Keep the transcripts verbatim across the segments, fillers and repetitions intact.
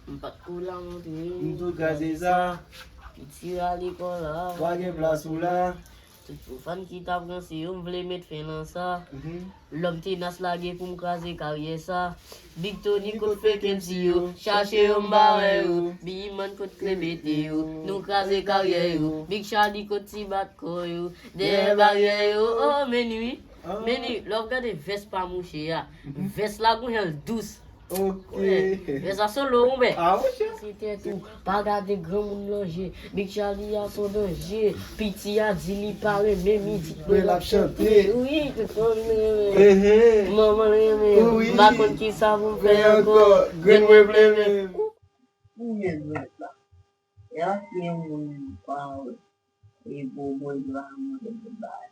M pa t kou la montre yo. M tou kraze sa. Piti a lekòl la. Pa gen plas ou la. Tout pwofàn ki t ap ranse yo, m vle met fen nan sa. Lòm tenas lage pou m kraze karyè sa. Big Tony kot Fake M C yo, chache yo m pa wè yo. Big Man kot Klemete yo, nou kraze karyè yo. Big Charlie kot ti bat kò yo, dèyè baryè yo. Oh, men wi. Men wi, lè w ap gade vès pa mouche a, vès la gon jan l dous. Ok. Vès la solo, ou bè. Ah, monchè. Se tèt ou, pa gade granmoun nan je. Big Charlie a son danje. Piti a di li pa renmen mizik, men l ap chante. Wi, tout moun renmen. Manman l renmen. M pa konn ki sa pou m fè ankò. Grenn mwen vle men. Ou ye jwèt la. Ya, se yon moun pa wè. E bobo e granmoun e tout bagay.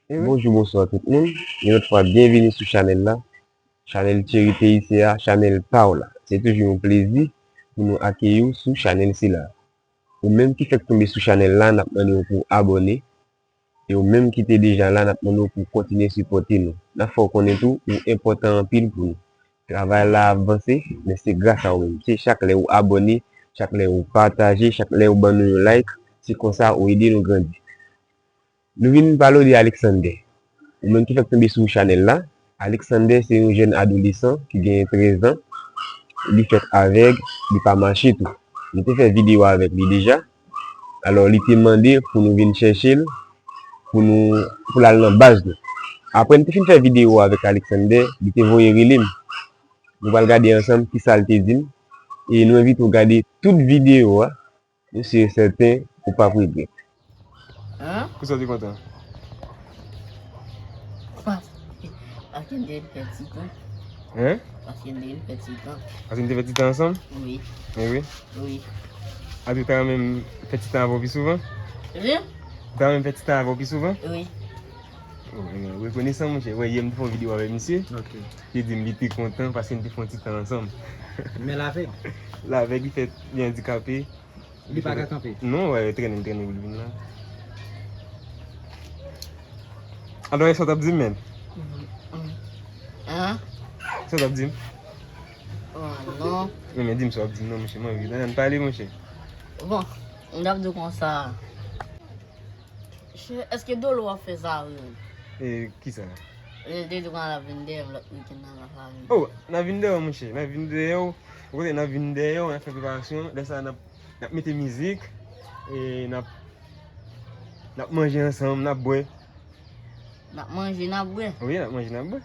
Bonjou, bonswa tout moun. Yon lòt fwa, byenvini sou chanèl la. Chanèl Thierry Péissé a, chanèl pa w la. Se toujou yon plezi pou nou akeyi w sou chanèl sila. Ou menm ki fèk tonbe sou chanèl la, n ap mande w pou w abòne. E ou menm ki te deja la, n ap mande w pou w kontinye sipòte nou. N ap fè w konnen tou, ou enpòtan anpil pou nou. Travay la ap vanse, men se gras a ou menm. Se chak lè ou abòne, chak lè ou pataje, chak lè ou ban nou yon like, se konsa ou ede nou grandi. Nou vin pale w de Alexander. Ou menm ki fèk tonbe sou chanèl la, Alexander se yon jèn adolesan ki genyen trèz an. Li fèk avèg, li pa mache tou. Nou te fè videyo avèk li deja. Alò, li te mande pou nou vin chèche l, pou nou, pou l al nan baz nou. Apre n te fin fè videyo avèk Alexander, li te voye rele m. Nou pral gade ansanm kisa l te di m. E nou envite w gade tout videyo a. Mwen si e sèten ou p ap regrèt. Hein? Poukisa w te kontan? Paske, paske n te fè ti tan. Hein? Paske n te fè ti tan. Paske n te fè ti tan ansanm? Wi. Men wi. Wi. A, ou ta renmen fè ti tan avè w pi souvan? Wi. Ou ta renmen fè ti tan avè w pi souvan? Wi. Oh, men rekonesan, monchè. Wè, yè m te fè yon videyo avèk misye. Ok. Li di m li te kontan paske n te fè yon ti tan ansanm. Men l avèg. L avèg, li fè, li andikape. Li pa ka kanpe. Non, wè, trennen, trennen pou l vin la. Alò, e sa w t ap di m, menm? Hein? Sa w t ap di m? Oh, non. Men, men, di m sa w ap di m, non, monchè, mwen anvi tande, ann pale, monchè. Bon, m t ap di w konsa. Che, èske Dolo ap fè sa vre menm? E, kisa? Li te di konsa l ap vin dèyè m lòt wikenn nan, nan lafanmi. Oh, n ap vin dèyè w, monchè. N ap vin dèyè w. Ou konnen n ap vin dèyè w, n ap fè preparasyon. Lè sa a, n ap, n ap mete mizik. E n ap, n ap manje ansanm, n ap bwè. N ap manje, n ap bwè? Wi, n ap manje, n ap bwè.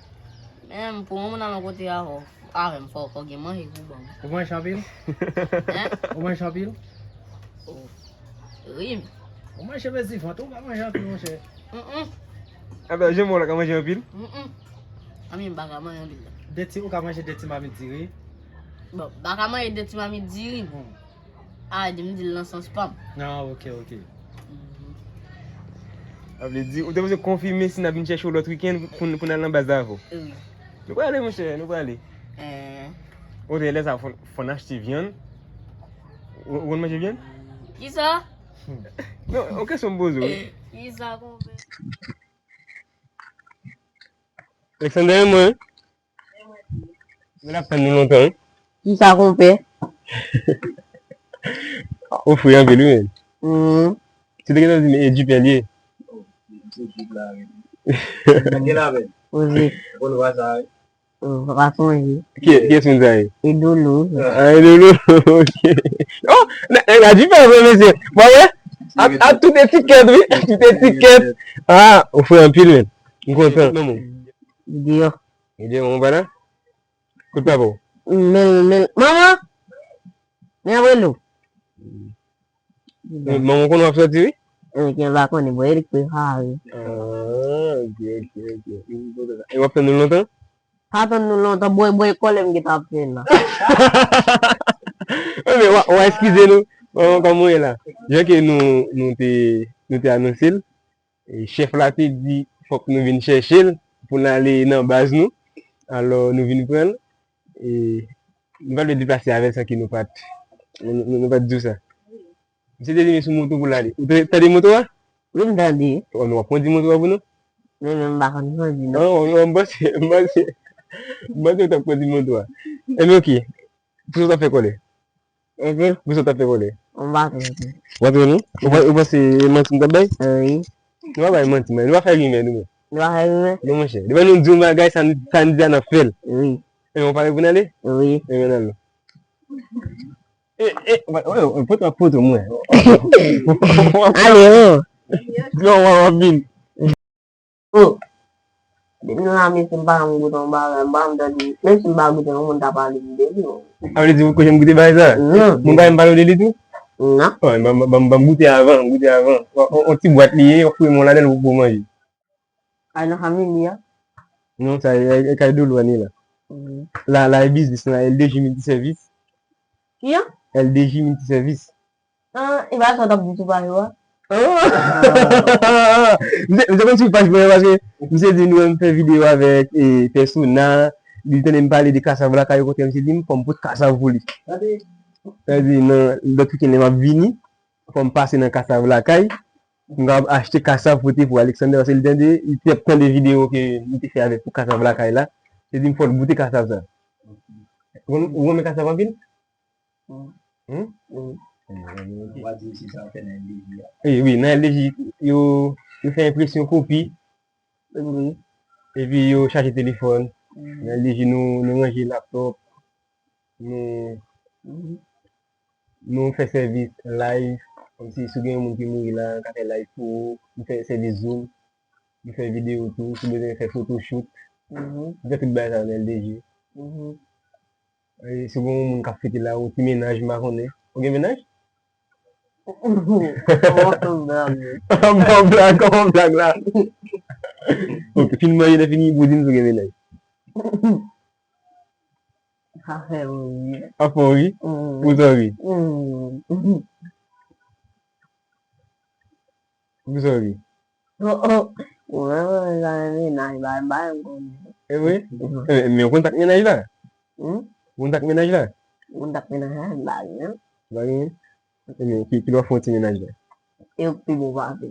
Men, pou yon moun al yon kote avè w, avè m, fò, fò gen manje pou ban m. Ou manje anpil? Hein? Ou manje anpil? Oh. Wi. Ou manje mezi vant, ou pa manje anpil, monchè. Mm-mm. Atò, jan mwen la ka manje anpil? Mm-mm. Anmye, m pa ka manje anpil la. De ti, ou ka manje de ti mamit diri? Bon, m pa ka manje de ti mamit diri. Hmm. A, di m di l nan sans pa m. Ah, ok, ok. Mhm. Sa vle di, ou te bezwen konfime si n ap vin chèche w lòt wikenn pou, pou n al nan baz la avè w. Wi. Nou prale, monchè, nou prale. Eh. Ou te lè sa, fò, fò n achte vyann. Ou, ou konn manje vyann? Kisa? Non, yon kesyon m poze w, wi. Kisa, konpè? Alexander, mwen. Mwen ap tann nou lontan, wi. Kisa, konpè? Ou fre anpil, wi, men. Hmm. Si te gentan di m, e, Djip li ye. Poze. Ou pa sonje. Ki, kiyès moun sa ye? E Dolo. Ah, e Dolo. Ok. Oh, nèg la di fè vre, mesye. Bon, wè. A, a tout etikèt, wi. A tout etikèt. Ah, ou fre anpil, men. M kontan. Deyò. Ou di manman pa la? Kote papa w? Men, men, manman! Men ap rele w. Manman konnen w ap sòti, wi? Enben, m pa konnen, bon, e li k prepare. Ah, ok, ok, ok. E w ap tann nou lontan? Pa tann nou lontan, bwè, bwè, kòlè m gentan ap fè la. Enben, w a, w a eskize nou. Manman, kòman w ye la? Jan ke nou, nou te, nou te anonse l, E, chèf la te di fòk nou vin chèche l pou n ale nan baz nou. Alò, nou vin pran l. E, nou pa t vle deplase avè l san ke nou pa t, nou, nou, nou pa t di w sa. Misye te vini sou moto pou l ale. Ou te tande moto a? Wi, m tande. Oh, nou w ap kondi moto a pou nou? Non, non, m pa konn kondi, non. Non, non, m panse, m panse, m panse w t ap kondi moto a. Enben, ok. Poukisa w t ap fè kòlè? Epi? Poukisa w t ap fè kòlè? M pa tro tro. Ou pa tro non? Ou pa, ou panse manti m t ap bay? Wi. Nou pa bay manti, men nou pa fè rimè nou menm. Nou pa fè rimè? Non, monchè. Depi nou di yon bagay, sa n, sa n di a n ap fè l. Wi. E, ou pare pou n ale? Wi. E, men n ale. E, e, wè, wè, wè, foto, foto mwen. Ale, o. Di w w ap vin. O. Depi nou la, mesye, m pa janm goute yon bagay, m pa janm tande, menm si m pa goute, yon moun ta pale m de li, o. Sa vle di ou poko janm goute bagay sa? Non. Moun pa janm pale w de li tou? Non. O, ban m, ban m, ban m goute avan, goute avan. On, on, on ti bwat li ye, yo foure men w ladan l, ou poko manje. Ay nan fanmi li a? Non, sa e, e, e kay Doulou an li la. Mhm. La, la e biznis la, L D J Multiservice. Ki an? L D J Multiservice. Ah, e pa sa w t ap di tou pale w a? Ah! Misye, misye konn swiv paj mwen paske misye di nou menm fè videyo avèk, e, Persona, li tande m pale de kasav lakay, okontrè, misye di m fò m pot kasav pou li. Sa di nan lòt wikenn lè m ap vini, fò m pase nan kasav lakay, m kapab achte kasav pote pou Alexander, paske li tande, li t ap tande videyo ke m te fè avèk pou kasav lakay la, li di m fò l goute kasav sa. Ou, ou renmen kasav anpil? Hmm? Hmm? Wi. Ou pa di si sa w fè nan L D J a? E wi, nan L D J, yo, yo fè enpresyon kopi. Wi. Epi yo chaje telefòn. Hmm. Nan L D J, nou, nou ranje laptòp. Nou, mhm, nou fè sèvis live. Kòmsi si w gen yon moun ki mouri la, nou ka fè live pou ou. Nou fè sèvis Zoom. Nou fè videyo tou. Si w bezwen fè photoshoot. Mhm. Nou fè tout bagay sa yo nan L D J. Mhm. E, si w gen yon moun k ap fete la, yon ti mennaj, m pa konnen. Ou gen mennaj? Kòman w fè blag? Kòman blag, kòman blag la? Ok, fin manje, lè fini, pou w di m si w gen mennaj. Sa fè m ri. Sa fè w ri? Mm. Poukisa w ri? Mm. Poukisa w ri? Oh, oh. Ou menm, ou menm, sa mennaj, ba, ba, m konnen. E vre? Mhm. E, men w konn sa k mennaj la? Hmm? Ou konn sa k mennaj la? Ou konn sa k mennaj la? M pa gen. Ou pa gen? E men, ki, kilè w ap fè yon ti mennaj la? E pi bon pase.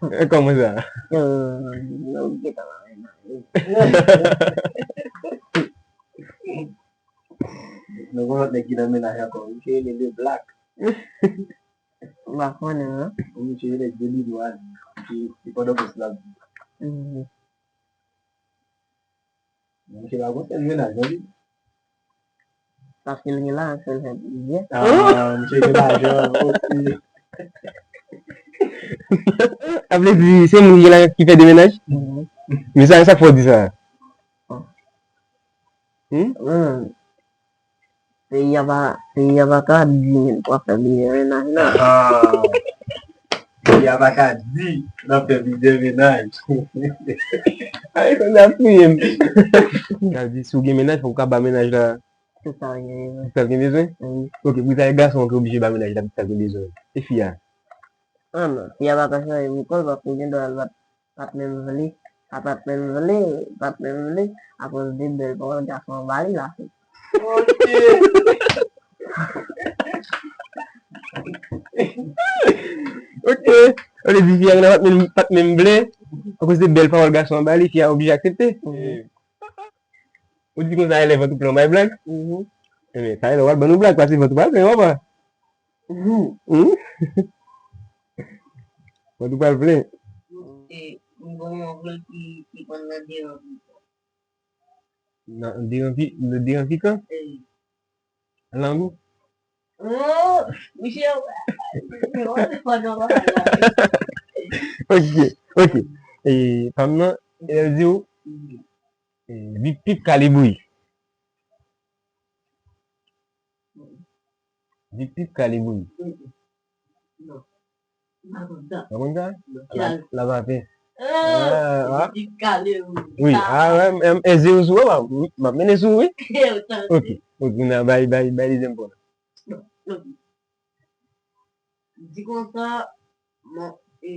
E, kòman sa? Euh, nou gentan nan mennaj. Nou gen yon lòt nèg ki nan mennaj ankò, wi, ki rele Le Black. M pa konnen, non. Yon misye rele Deli Dwaz. Misye, se pandan pòs la. Mhm. Misye pa gon sèl mennaj, non, li? Paske l gen lajan, fè l fè plizyè. Ah, misye gen lajan, ok. Sa vle di, se moun ki gen lajan ki fè de mennaj? Mhm. Men sa, sa k fè w di sa? Hmm? Hmm. Peyi a pa, peyi a pa ka di w ap fè plizyè mennaj, non. Ah. Peyi a pa ka di n ap fè plizyè mennaj. Ay, sa ap touye m. Sa vle di, si w gen mennaj, fòk w ka ba mennaj la tout sa l gen bezwen. Tout sa l gen bezwen? Wi. Ok, pou sa, e gason an ki oblije ba mennaj la tout sa l gen bezwen. E fi a? Ah non, fi a pa ka chanje pou kò l, paske gen dwa l pa t pa t menm vle, pa, pa t menm vle, pa t menm vle, akoz de bèl pawòl gason an ba li la. Ok. Ok. Olye di fi a pa t menm, pa t menm vle, akoz de bèl pawòl gason an ba li, fi a oblije aksepte. Mhm. Ou di konsa, elèv an tou plen, w bay blag? Mhm. Ebyen, sa elèv w al ban nou blag, paske vant ou pa plen, papa. Mhm. Hmm? Mwen tou pral plen. E, m gon yon vre ki, ki konn nan devan pikan. Nan devan pi-, nan devan pikan? E. Lang ou? Oh, misye, ok, ok. E, fanm nan, e, l di w, e, Bip Bip Kalibri. Bip Bip Kalibri. Non. M pa konn sa. Pa konn sa? Non. La, la pa fè. Ah, ah. Bip Bip Kalibri. Wi, ah, wè, m, m, e zero sou ou, m, m ap mennen sou ou, wi. Ok, ok, n a bay, bay, bay dezyèm pwen. Non, non. Di konsa, mwen, e,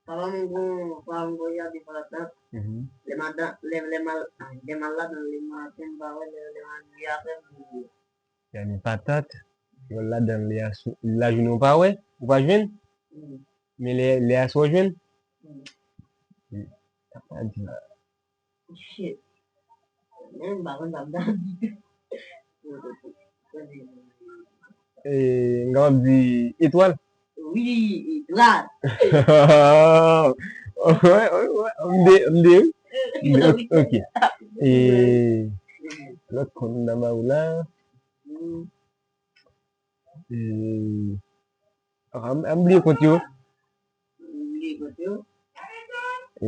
papa m gon, papa m gon jaden patat. Mhm. Lè m al, lè, lè m al, lè m al ladan l le maten, m pa wè, lè, lè m al rive apre, m rive. Jaden patat, lè w al ladan l le aswè, lajounen ou pa wè, ou pa jwenn? Mhm. Men lè, lè aswè w jwenn? Mhm. Sa pa di la. Shit. Men m pa konn sa m ta di. E, m kapab di etwal? Wi, etwal. Wè, wè, wè. M de, m de, wi. M de, ok, ok. E, lòt kont m ta ba ou la. E, ah, m, m bliye kont yo. Bliye kont yo. E,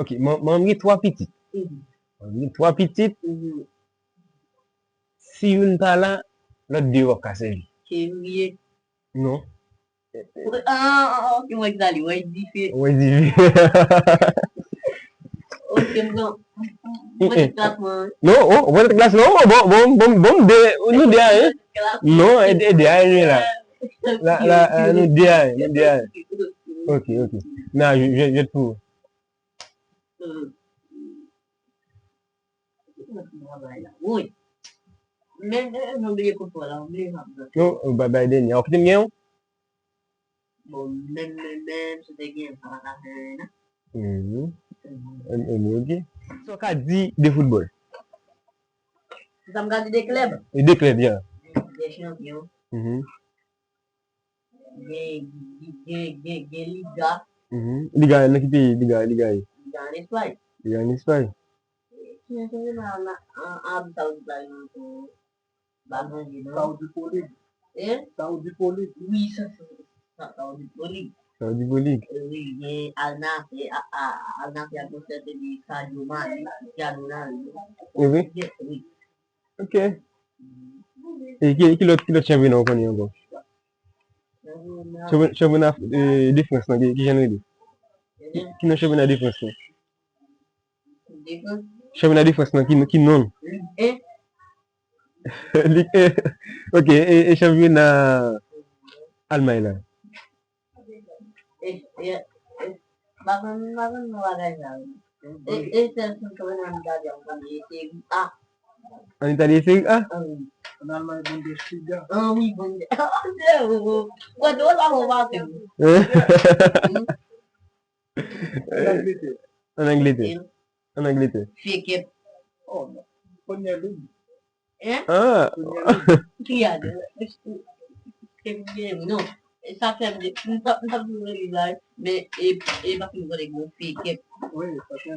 ok, mwen, mwen gen twa pitit. Mwen gen twa pitit. Si youn pa la, lòt de yo p ap ka sèvi. Fevriye. Non. Ah, ah, ah, ok, mwen ki ta li, wè dife. Mwen di Ok, m pran. Mwen te klas mwen. Non, oh, mwen te klas non, oh, bon, bon, bon, bon, de, nou de a, hein? Non, e de a, nou la. La, la, la, nou de a, nou de a. Ok, ok. Nan, je, je, je pou. Woy. Men, men, men, bliye kont la, bliye sa. Non, bay, bay dènye. Ok, te m gen yon? Bon, menm, menm, menm, si te gen, sa pa ka fè anyen, non. Mhm. M, m, ok. Sa w ka di de foutbòl? Sa m ka di de klèb? E de klèb, ya. De chanpyon. Mhm. Gen, gen, gen, gen, gen Liga. Mhm. Liga, nan ki peyi Liga, Liga ye? Liga an Espay. Liga an Espay. Ki nan chanpyona an, an, an Arabi Saoudit la, yo ankò. Ba manje, non. Saudi Pro League. Hein? Saudi Pro League. Wi, sa, sa, sa, Saudi Pro League. Saudi Pro League. Wi, gen Al Nassr, a, a, Al Nassr ap pran tèt epi Sadio Mane, Cristiano Ronaldo. E vre? Wi. Ok. E ki, ki lòt, ki lòt chanpyona ou konnen ankò? Chanpyona, chanpyona, eh, de Frans lan, ki, ki jan l rele? Ki, ki nan chanpyona de Frans lan? De Frans? Chanpyona de Frans lan, ki, ki non l? Ligue un. Ligue un. Ok, e, e chanpyona Almay la? E, e, e, m pa konn, m pa konn nan bagay sa. E, e sèl chanpyona m gade an premye Serie A. An Itali, Serie A? Ah wi. An Almay, Bundesliga. Ah wi, Bundes-, wè, dwòl pa bon pase. Hein? An Angletè. An Angletè. An Angletè. Fekèp. Oh, Premier League. Hein? Ah, Premier League. Ki a de? Fekèp, non. E sa fè m de, m t ap, m t ap di w li la, men e, e pa fin konnen gen fekèp. Wi, paske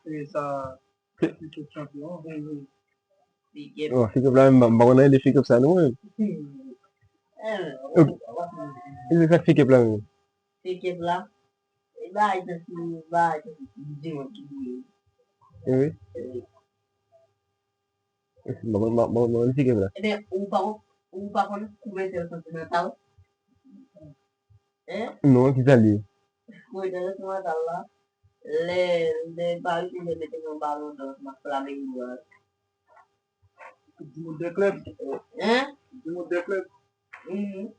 e sa, fekèp chanpyon. Fekèp. Oh, fekèp la menm, m pa konn anyen de fekèp sa non, mwen. Eh, Ok. E se sa k fekèp la menm? Fekèp la. E ba, e tankou, ba, e tankou, di mwen ki li ye. E wi. M pa konn, m pa, m pa konn fekèp la. Ebyen, ou pa konn, ou pa konn kouvètè santimantal? Hein? Non, ki sa l ye? Kouvètè santimantal la, lè, lè Paris Saint-Germain te gen yon balon dò ansanm ak Flamengo a. Koup di mond dè klèb. Hein? Koup di mond dè klèb. Mhm.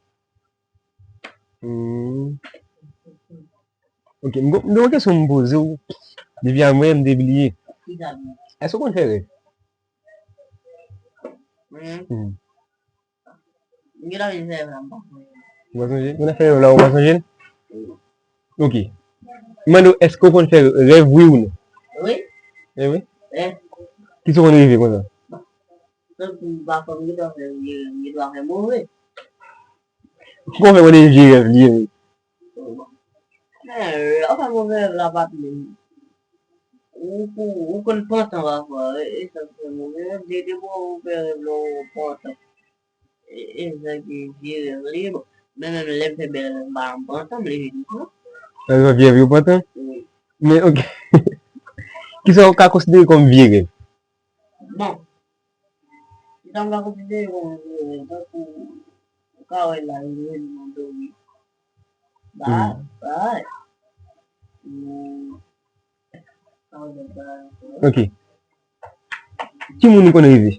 Hmm. Ok, m gon, m gen yon kesyon m poze w. Depi a mwen, m te bliye. Ki sa li? Èske w konn fè rèv? Mhm. Hmm. M gen anvi fè rèv la, m pa fè. Ou pa sonje? Ou konn fè rèv la, ou pa sonje l? Ok. M mande w, èske w konn fè rèv, wi ou non? Wi. E wi? Eh. Kisa w konn reve konsa? Tankou pafwa m gen dwa fè, m gen dwa fè move. Kòman w fè konnen vye rèv li ye? Eh, anfen, move rèv la pa t menm. Ou, ou, ou konn pantan pafwa, e, e sa k fè move rèv, de, de bon ou fè rèv la ou pantan. E, e sa ki vye rèv li ye, bon. Men menm lè m fè bèl rèv, m pa, m pantan, m leve dousan. Sa vye rèv yo pantan? Wi. Men, ok. Kisa w ka konsidere kòm vye rèv? Bon. Kisa m ka konsidere kòm vye rèv? Tankou, ou ka wè la, yo rele m andòmi. Ba, Hmm. ba. Hmm. Ka wè lòt bagay ankò. Ok. Ki moun ou konn reve?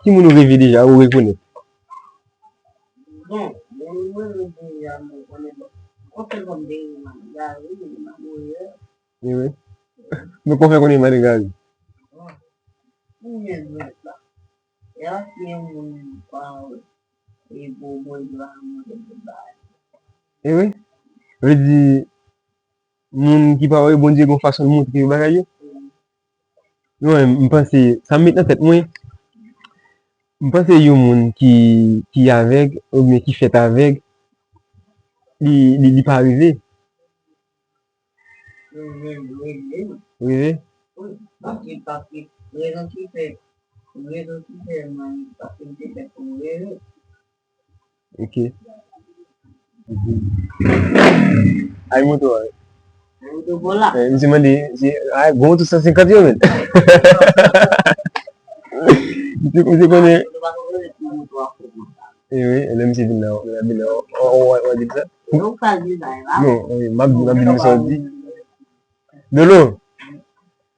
Ki moun ou reve deja, ou rekonèt? Bon, moun mwen reve deja, mwen konnen bon. Yon sèl fwa m te reve Marie Gary, reve Marie Moyer. E wi. Men kòman w fè konnen Marie Gary? Bon. Ki moun reve la? E a si yon moun pa, e bon, bon, e bon, bon, bon, bon, bon. E wi. Vle di, moun ki pa wè Bondye gon fason l montre yo bagay yo. Non, m panse, sa m met nan tèt mwen, M panse yon moun ki, ki avèg, oubyen ki fèt avèg, li, li, li pa rive. Rive? Wi, paske, paske rezon ki fè, rezon ki fè mwen, paske m te fèt pou m rive. Ok. Ay, moto a. Moto pou la. Eh, misye mande, misye, ay, gwo moto san senkant yo, men. Misye, misye konnen. Eh wi, lè misye vin la, lè vin la, w, w, w, w di sa. Non, eh, m ap di, m ap di nou sa w di. Dolo,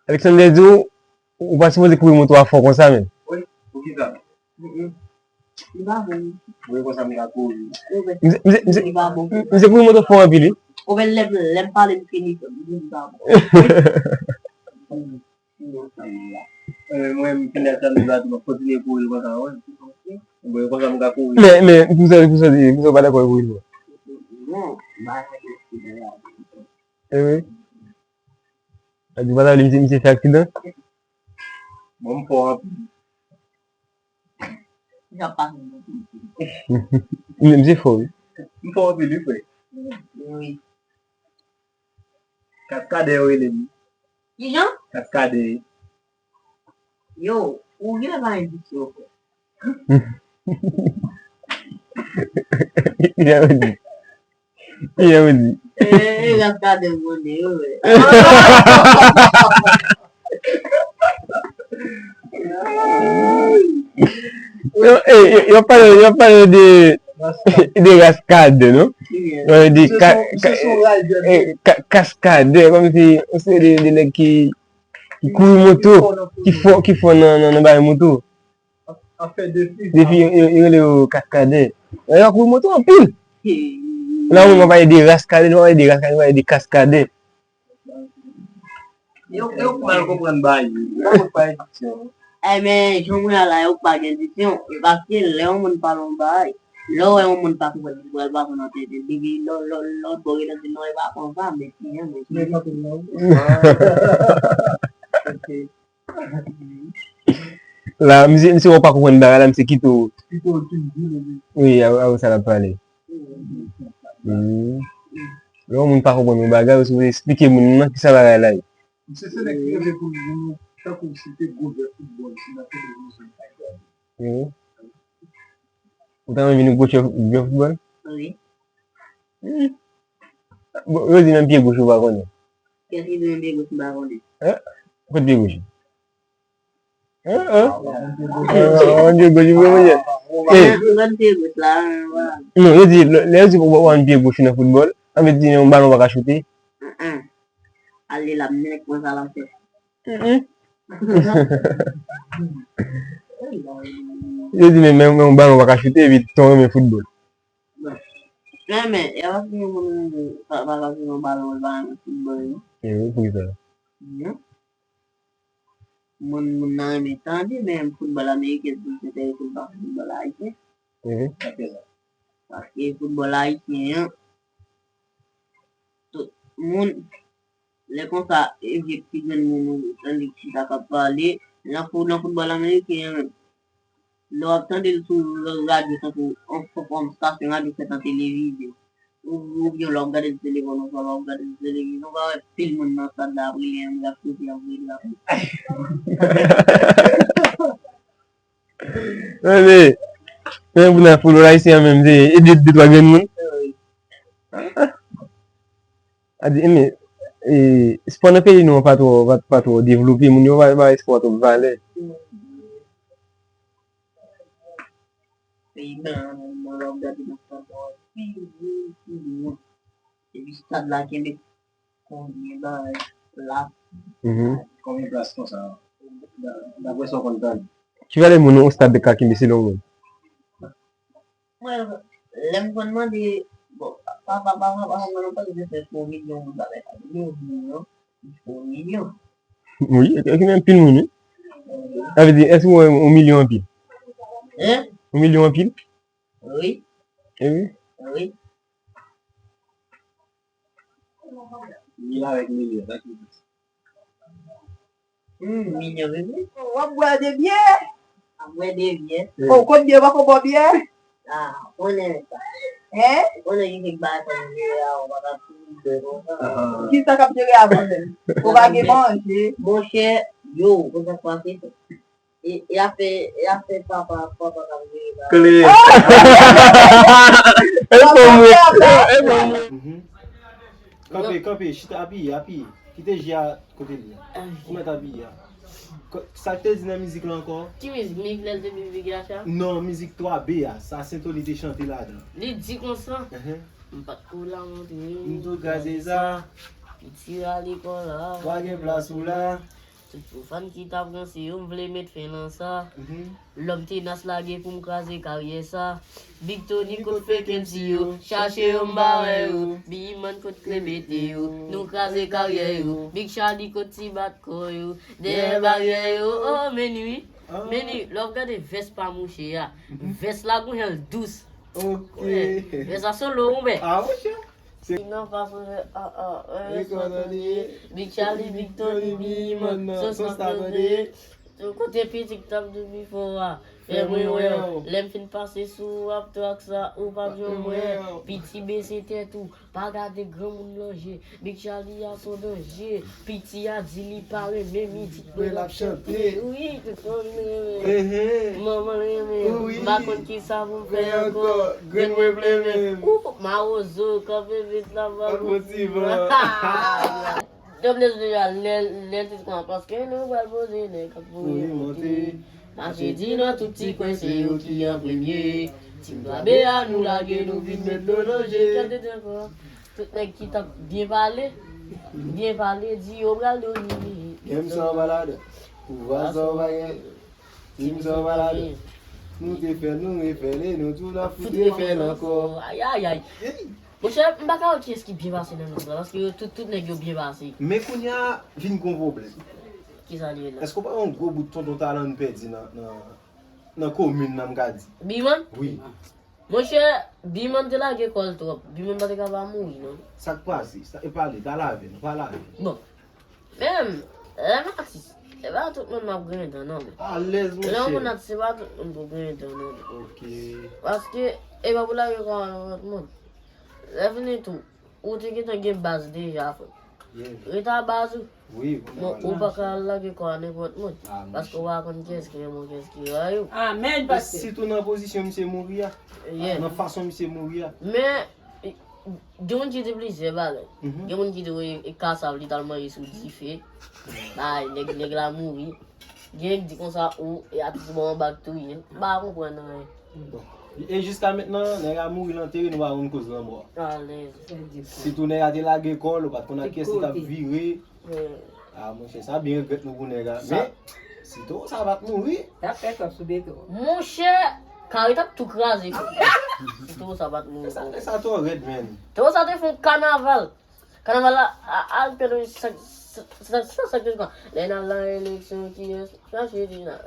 Alexander di w, ou pa sipoze kouri moto a fò konsa, men. Wi, poukisa? Mm-mm. Li pa bon. Mwen konsa m ka kouri. Mse, mse, mse, li pa bon. Mse kouri moto fò anpil, wi. Ou wè lè, lè m pale m fini, li pa bon. Eh, mwen, m fini ak sa, m kontinye kouri konsa, wi. Mwen konsa m ka kouri. Men, men, pou sa, pou sa, pou sa, w pa dakò kouri, non? Non, m pa dakò kouri. Eh wi. Sa di w pa ta vle misye, misye fè aksidan? Bon, m fò anpil. Misye ap pase nan politik. Misye fò, wi. M fò anpil, wi, frè. Wi. Kaskadè yo rele m. Kijan? Kaskadè. Yo, ou genlè pa endisyon, frè. Kijan ou di? Kijan ou di? Eh, eh, Kaskadè m konnen yo, men. Yo, eh, yo, yo pale, yo pale de, de Kaskadè, non? Yo pale de ka, ka, eh, ka, Kaskadè, kòmsi, se de, de nèg ki, ki kouri moto, ki fò, ki fò nan, nan, nan bagay moto. Afè de fi. De fi, yo, yo, yo rele yo kaskadè. Yo kouri moto anpil. La, ou pa pale de raskadè, nou pa pale de raskadè, nou pale de kaskadè. Yo, yo mal konprann bagay yo. Yo pa konn pa endisyon. Eh, men, jan mwen la, yo pa gen endisyon. E paske lè yon moun pale yon bagay, lè w wè yon moun pa konprann, li pral pa konn anpil. Depi lò, lò, lòt bò gentan di non, e pa konsa, men si, men si. Men pa konn non. Ok. La, misye, misye wè w pa konprann bagay la, misye kite w. Kite w tou di l, wi. Wi, a, a, sa l ap pale. Hmm. Lè yon moun pa konprann yon bagay, ou sipoze eksplike moun nan kisa bagay la ye. Misye se nèg ki reve pou l vin tankou si te gwo jwè foutbòl, si nan televizyon, pa egzanp. Wi. Ou ta renmen vin gwo jwè, jwè foutbòl? Wi. Hmm. Bon, yo di menm pye goch ou pa konnen. Kiyès ki di menm pye goch m pa konnen? Hein? Kot pye goch ou? Hein, hein? Hein, hein, pye goch ou, pye goch ou. Eh. Mwen pye goch la, hein, voilà. Non, yo di, lè, lè yo di ou pa konn pye goch ou nan foutbòl, sa vle di yon balon pa ka choute. Hein, hein. Ale la, m nèk mwen sa la fè. Mm-mm. Yo di, men, men, men yon balon pa ka choute, epi tonton renmen foutbòl. Bon. Men, men, e pa si yon moun pa, pa ka jwe yon balon, li pa renmen foutbòl, non. E wi, poukisa? Non. Moun, moun nan renmen tande, men foutbòl ameriken, se enterese l pa foutbòl ayisyen. Mhm. Paske foutbòl ayisyen an, tout moun, lè konsa, e vye ti grenn moun ou tande ki chita k ap pale, nan fou-, nan foutbòl ameriken an menm. Lè w ap tande l sou radyo, tankou yon, yon, yon stasyon radyo fèt an televize. Ou, oubyen lè w ap gade l sou telefòn, oswa lè w ap gade l sou televize, ou ka wè pil moun nan estad la ap rele, ann ap sote, ap rele, ap rele. Men, men, men pou nan foutbòl ayisyen an menm, se de, de twa grenn moun. A di, men, e, espò nan peyi nou an pa twò, pa, pa twò devlope, moun yo pa, pa espò twòp valè. Peyi m nan, mwen, lè w ap gade nan estad la, pi gwo, pi gwo. Epi estad la kenbe konbyen bagay plas? Mhm. Konbyen plas konsa? Da-, daprè sa w konn tande. Ki valè moun yon estad ka kenbe selon ou menm? Mwen, lè m konn mande, bon, pa, pa, pa, pa, pa, mwen, mwen pa bezwen fè pou yon milyon moun pa fè sa. Yon milyon, yon milyon. Wi, e, e, gen anpil moun, wi. Sa vle di, èske w wè yon milyon anpil? Hein? Yon milyon anpil? Wi. E wi? Wi. Mil avèk milyon, sa ki plis? Hmm, milyon, wi, wi. W ap bwè de byen. Mwen de byen. Oh, kot byen, pa ko bò byen? Ah, konnen sa. Hein? Konnen ki fèk bagay sa jere a, ou pa ka tou de konsa. Ki sa k ap jere a konsa? Ou pa gen manje? Monchè, yo, konsa k pase. E, e afè, e afè papa, papa k ap jere bagay. Kle. E fò mwen, e fò mwen. Kanpe, kanpe, chita, apiye, apiye. Kite je a kote l ye. Ou mèt apiye a. Ko- Sa k te di nan mizik la ankò? Ki mizik? Mizik lè l te bebe gacha? Non, mizik twa B a. Sa Sentoni te chante ladan. Li di konsa. Ehe. M pa t kou la montre. M tou kraze sa. Piti a lekòl la. Pa gen plas ou la. Tout pwofàn ki t ap ranse yo, m vle met fen nan sa. Lòm tenas lage pou m kraze karyè sa. Big Tony kot frekans yo, chache yo m pa wè yo. Biman kot kle mete yo, nou kraze karyè yo. Big Charlie kot ti bat kò yo, dèyè baryè yo. Oh, men wi, men wi, lè w ap gade vès pa mouche a, vès la gon jan l dous. Ok. Vès la solo, ou wè. Ah, mouche. Se nan fason fè, ah, ah, eh, sa tande. Big Charlie, Big Tony, Biman, nan sos la tande. Kote pitit k t ap di bifo a, fè mwen wè w. Lè m fin pase sou ap trak sa, ou p ap janm wè. Piti bese tèt ou, pa gade granmoun nan je. Big Charlie a son danje. Piti a di li pa renmen mizik mwen l ap chante. Wi, tout moun renmen. Manman l renmen. M pa konn ki sa pou m fè ankò. Grenn mwen plemen. Ou, mawozo, kanpe vit la, pa bon ti van. Yo, m te sonje a lè, lè l te konn, paske nou pral poze nèg k ap voye monte. Mache di nan tout ti kwen se yo ki an premye. Ti blabe a nou lage nou vin met dlo nan je. Tout nèg ki t ap byen pale, byen pale, di yo pral domine. Menm sa w pa ladan, pouvwa sa w pa gen. Menm sa w pa ladan. Nou te fè l, nou refè l, e nou tou n ap fout refè l ankò. Ayayay. Monchè, m pa ka wè kiyès ki byen pase nan mizik la, paske yo tout, tout nèg yo byen pase. Men kounye a, vin gon pwoblèm. Kisa li ye la? Èske w pa wè yon gwo bout tonton talan n pèdi nan, nan, nan komin nan, m ka di? Biman? Wi. Monchè, Biman te lage kò l twòp. Biman pa te ka pa mouri, non. Sa k pase? Sa, e pale, pale avè nou, pale avè nou. Bon. Men, lè m atis, e pa tout moun m ap griyen dan, non, men. Alèz, monchè. Lè yon moun atis, se pa tout moun pou griyen dan, non, men. Ok. Paske, e pa pou lage kò a nenpòt moun. Lè fini tou, ou te gentan gen baz deja, frè. Ret a baz ou. Wi, bon, ou pa ka al lage kò a nenpòt moun. Paske ou pa konn kiyès ki renmen w, kiyès ki rayi w. Amèn, pastè. Sitou nan pozisyon misye mouri a. Nan fason misye mouri a. Men, gen moun ki di plizyè bagay. Gen moun ki di, wi, e kasav li t al manje sou dife. Bay, nèg, nèg la mouri. Gen ki di konsa, ou, e atis bon anba k touye l. M pa konprann anyen. Bon. E jiska mentnan, nèg la mouri l antere, nou pa konn koz lanmò a. Alèz. Sitou nèg la te lage kò l, ou pa t konn ak kiyès li t ap vire. Ah, monchè, sa byen regrèt nou pou nèg la. Men, si towo sa pa t mouri. T ap fè kòb sou beton. Monchè, kari t ap tou kraze. Si towo sa pa t mouri. Sa, sa twò rèd, menn. Towo sa te fè yon kanaval. Kanaval la, a, al pèdi sa, sa, sa, sa, sa, sa, lè n al nan eleksyon, kiyès chache di nan,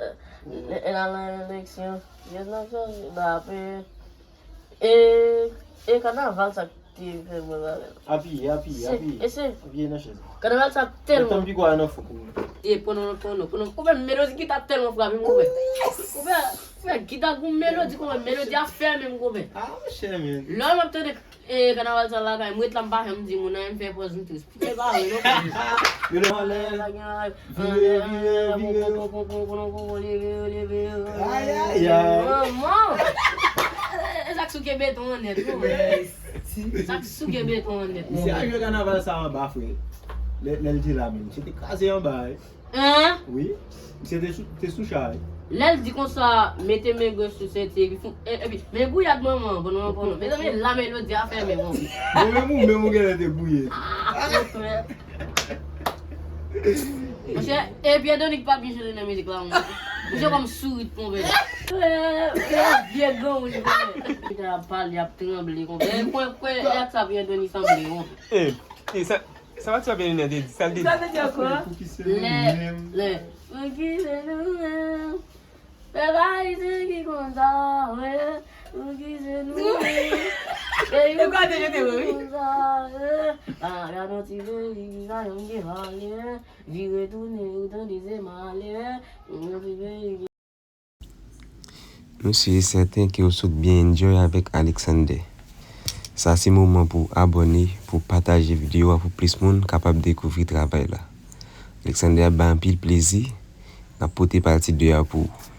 lè, lè n al nan eleksyon, kiyès n ap chache drape? E, e kanaval sa ki te fè mwen bagay. Apiye, apiye, apiye. E se, apiye nan chèz la. Kanaval sa tèlman. Tann pi kwa nan fon. E pwonon, pwonon, pwonon. Ou fè melodi gita tèlman frape m, ou fè. Ou fè, ou fè gita gon melodi, kòman melodi a fè menm, ou fè. Ah, monchè, men. Lè m ap tande E kanaval sa lakay m ret la, m pa janm di moun anyen, m fè pòz m tris. Poutèt pa vre non. Yo lè anlè. Vire, vire, vire. Ayayay. Manman. E sa k souke beton an nèt wi. Sa k souke beton an nèt. Misye a jwe kanaval sa anba, frè. Lè, lè l te la menm, misye te kraze anba wi. Hein? Wi. Misye te sou, te sou chay. Lè l di konsa, mete men gòch sou senti, epi fon, e, epi, men gouyad manman, bon, non, bon, non. Mezanmi, la melodi a fèmen, bon. Bon, men ou menm ou genlè te gouye. Monchè, e Pierre Donic pa byen chante nan mizik la, monchè. Monchè, kòm sourit, konpè. Vye granmoun, konpè. Li ap pale, ap tranble, konpè. Kwen, kwen, e ak sa Pierre Donic sanble, konpè. E, e, sa, Sa pa ti pa byen te di, sa l te di. Sa l te di ankò? Lè, lè. Pou ki se nou menm? Pèp ayisyen ki konsa, wi. Pou ki se nou menm? Peyi ki konsa, wi. Pa gade yon ti peyi ki ka janm gen valè. Vire tounen, ou tande se malè. Yon ti peyi ki... Nou si e sèten ke w sot byen enjoy avèk Alexander. Sa se moman pou w abòne, pou w pataje videyo a pou plis moun kapab dekouvri travay la. Alexander ap bay anpil plezi. N ap pote pati de a pou ou.